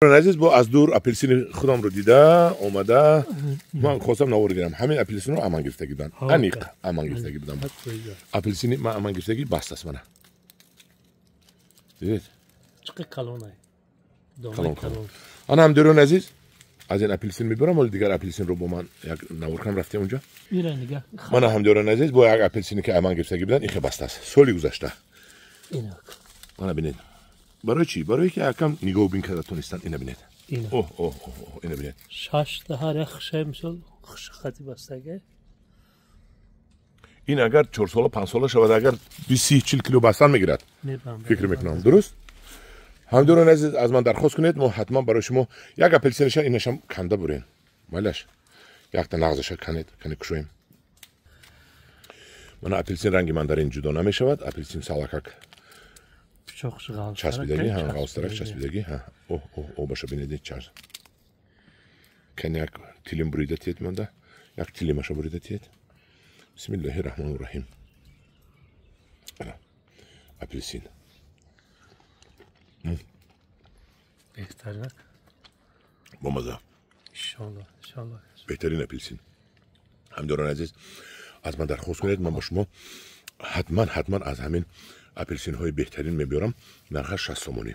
Азиз, бо аз дур апелсини худамро дида омада, ман хостам навор гирам. Ҳамин апелсинро аман гирифтагӣ будам, аниқ аман гирифтагӣ будам. Апелсини ман аман гирифтагӣ баст аст. Мана, дидед? Калон калон. Ана, ҳамдиёрони азиз, аз ин апелсин мебарам, вале дигар апелсинро бо ман як навор кам рафтем унҷа. Мана, ҳамдиёрони азиз, бо як апелсине ки аман гирифтагӣ будан, ихе баст аст соли гузашта. Мана, бинед. Барои чӣ? Барое ки якам нигоҳубин карда тонистан. Ина бинед, оҳ, оҳ, оҳ, ина бинед. Шашта, ҳар як хушаи, мисол, хушхати бастага. Ин агар 4 сола, 5 сола шавад, агар 20, 30, 40 кило бастан мегирад, фикр мекунам. Дуруст, ҳамдиёрони азиз, аз ман дархост кунед, мо ҳатман барои шумо як апелсинаша, инашам канда бурен. Майлаш, якта нағзаша канед, кане кушоем. Мана, апелсин ранги мандарин ҷудо намешавад. Апелсин салакак часпидагӣ, ғавстарак часпидагӣ. Оҳ, оҳ, обаша бинед. Чар кани, як тилим бурида тиед манда, як тилимаша бурида тиед. Бисмиллаҳи раҳмони раҳим. Апелсин. Беҳтарин. Бомаза. Беҳтарин апелсин. Ҳамдиёрони азиз, аз ман дархост кунед, ман ба шумо ҳатман, ҳатман аз ҳамин апелсинҳои беҳтарин мебиёрам. Нархаш 60 сомонӣ.